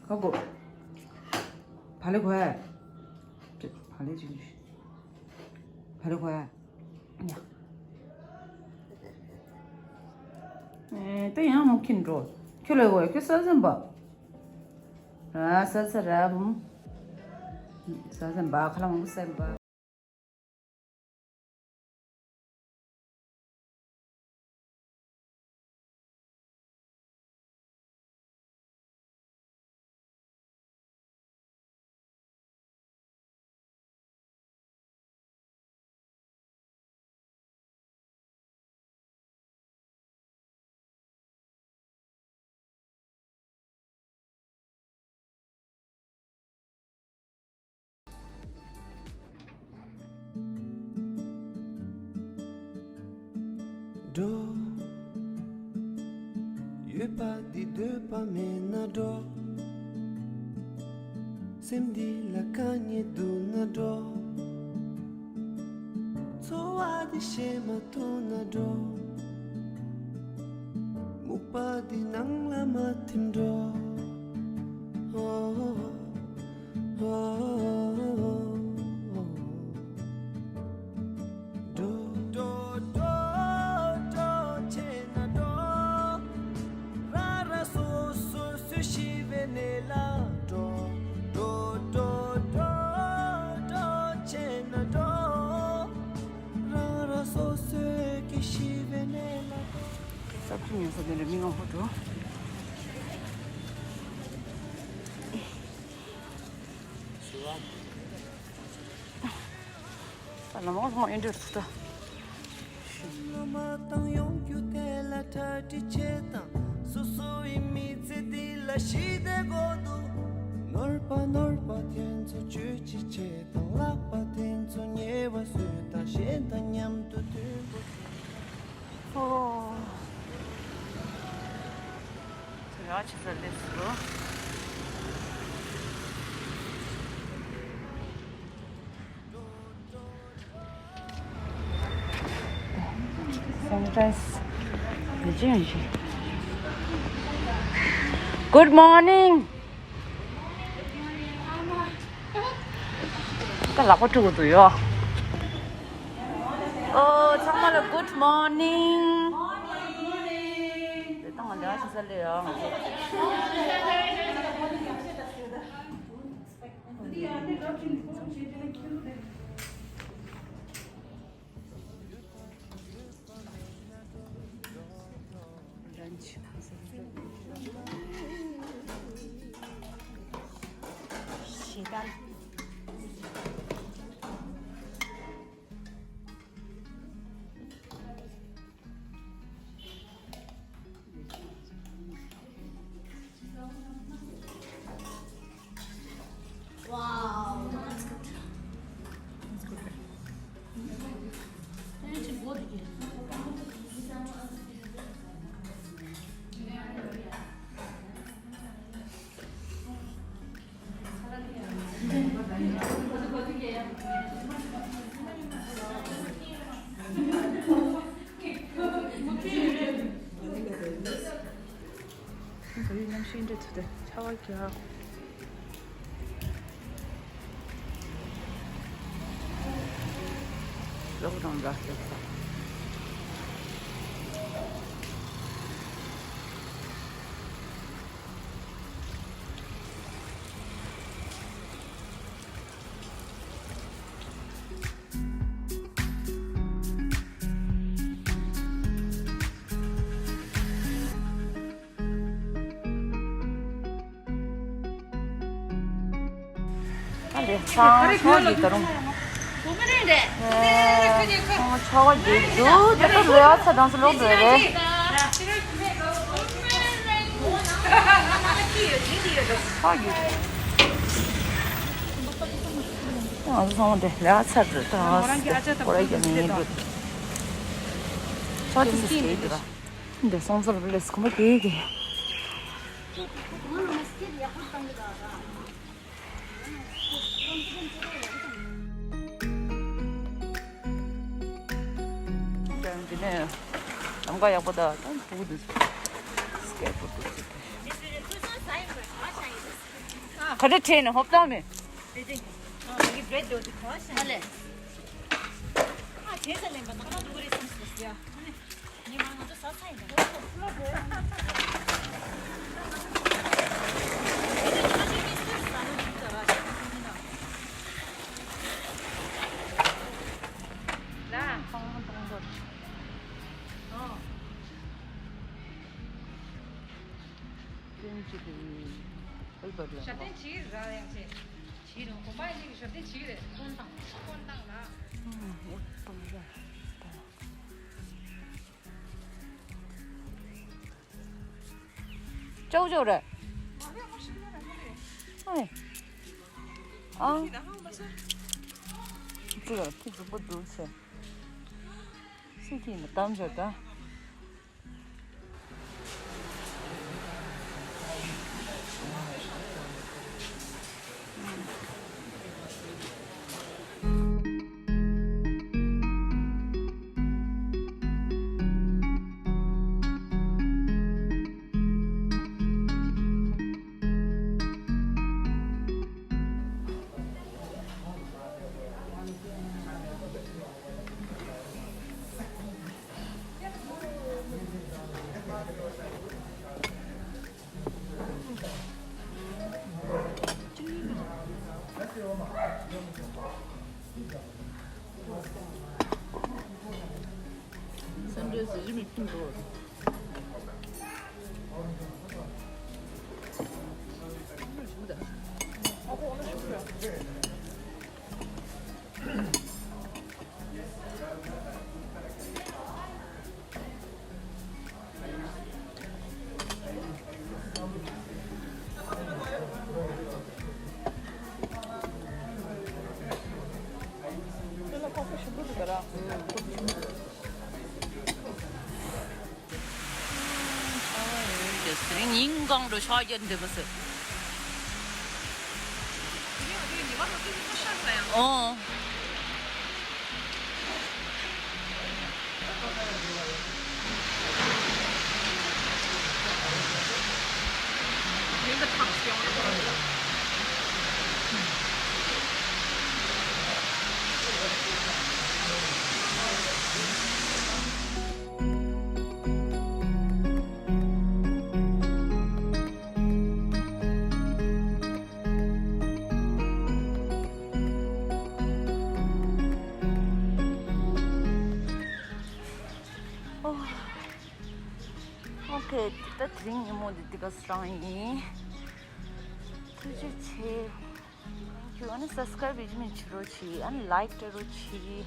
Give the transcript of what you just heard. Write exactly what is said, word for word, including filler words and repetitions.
ཁ་གོ། བ་ལེ་གོ་ཡ། བ་ལེ་ཅིག་བ་ལེ་གོ་ཡ། ཡ། ཨེ། ད་ཡང་མོ་ཁྱིན་འགྲོ། ཁྱོད་ལ་གོ་ཡ། ཁྱོད་ས་ཟན་པ། ར་ས་ས་ར་བུམ། ས་ཟན་པ་ཁ་ལ་མོ་ས་ཟན་པ། འགྲོ། ཡོད་པ་འདི་འདོད་པ་མེད་ན་འགྲོ། སེམས་འདི་ལ་དཀའ་ངལ་འདུག་ན་འགྲོ། འཚོ་བ་འདི་ཤེས་མ་ཐུབ་ན་འགྲོ། སྨུག་པ་འདི་ནང་ལ་མ་ཐིམ་འགྲོ། འགྲོ། འགྲོ། འགྲོ། འགྲོ། བྱས་ན་འགྲོ། རང་རང་སོ་སོ་སུ་ཤི་བའི་གནས་ལ་འགྲོ། འགྲོ། འགྲོ། འགྲོ། འགྲོ། བྱས་ན་འགྲོ། རང་རང་སོ་སོའི་གི་ཤི་བའི་གནས་ལ་འགྲོ། ས་ཕྱི་ཉོ་ས་དེ་འདྲ་མི་མང་པོ་འགྲོ། ལམ་ལ་ལྷོང་ཨེ་འདྲ་ཐུག་ད། བླ་མ་དང་ཡོང་རྒྱུ་དེ་ལ་གྲ་སྒྲིག་བྱེད་དང་། སོ་སོ་ཡི་མི་ཚེ་འདི་ལ་ཞི་བདེ་དགོས་འདུག་ནོར་པ་ནོར་པ་དེ་ཚོ་བཅོས་ཅི་བྱེད་དང་། ལག་པ་དེ་ཚོ་ཉེས་པ་བཟོས་དང་། གཞན་དང་མཉམ་དུ་མཐུན་པོ་བྱེད། ཨོ། ཡ་ཆི་ཟ་ལེ་སོ། Sunrise. Good morning. ད་ལག་པ་བཀྲུ་དགོས་འདུག་ཡོ། ཨོ། ཚང་མ་ལ་good morning. དེ་དང་ང་ལས་ཀ་བྱེད་ས་ལས་ཡོ། ང་ཚོ། Wow, that's good. That's good. གནམ་གཤིས་འདྲ་ཐུབ་སྟེ་ཆར་པ་རྒྱག་ལོག་དང་འདྲ་སྟེ། ཨ་ལེ། སང་ཆོག་གི་ད་རུང་། ཨེ། སང་ཆོག་གི་འདུག་ད་ལྟ་ལོས་ཨ་ཚ་གྲང་སུ་ལོག་འགྲོ་རེད། ཆོག་གི། ང་ཚོ་ཚང་མ་དེ་ལས་ཨ་ཚ་འགྲོ་ད་ང་ཚོ་སྐོར་ར་རྒྱབ་ནས་འགྲོ། ཆོག་གི་སུ་སྐྱེས་འདུག་ར། འདི་སོང་ཚར་བ་ལས་ཁོ་མོ་དེ་གི། འདི་ནས་ལམ་ཁ་ཡག་པོ་དང་ཕྲུ་གུ་འདི་ཚོ་སྐེད་པོ་འདི་ཚོ་དེ། ག་འདྲ་བྲིས་ནས་ཧོབ་ཏང་མེད། བེ་ཅིང་། ཨ་ལེ། ཨ་དེ་ཚ་ལེན་པ་ནག་ནག་འདུག་རེད་བསམ་སོང་ཡ། ཨ་ནི་ཉི་མ་ང་ཚོ་ཟ་ཚ་ཡིན་ད། ལ། ཨོ། ཞབས་བརྟན་བྱེད་ཀྱི་རེད། ཞབས་བརྟན་བྱེད་ཀྱི་རེད་ར་ཡང་བྱས། བྱེད་རོགས་དགོན་པ་ཡིན་གྱི་ཞབས་བརྟན་བྱེད་ཀྱི་རེད། སྐོར་བཏང་སྐོར་བཏང་ལ། ཅོག་ཅོག་རེད། ཨེ། ཨང་། ཙི་ག་ཁྱི་གཟུགས་པོ་འདུག་ཟེར། སུ་ཁྱི་ཡིན་ན་གཏམ་བྱ་ད། སེམས་ཁྲལ་ཟེར་གྱི་མི་ཁྱིམ་འགྲོ། ཉིན་གང་འགྲོ་ཤག་རྒྱབ་འདེབས་པ་ཟེར། ཨོ། ཨོ་ཁེ། ད་དེ་རིང་ཉིན་མོ་འདི་འདི་ག་སང་ཡིན། ཐུགས་རྗེ་ཆེ། Thank you. ཨ་ནི་སབ་སི་ཀ་རའིབ་བྱེད་མི་བྱེད་རོགས་བྱེད། ཨ་ནི་ལའིཀ་སྤྲད་རོགས་བྱེད།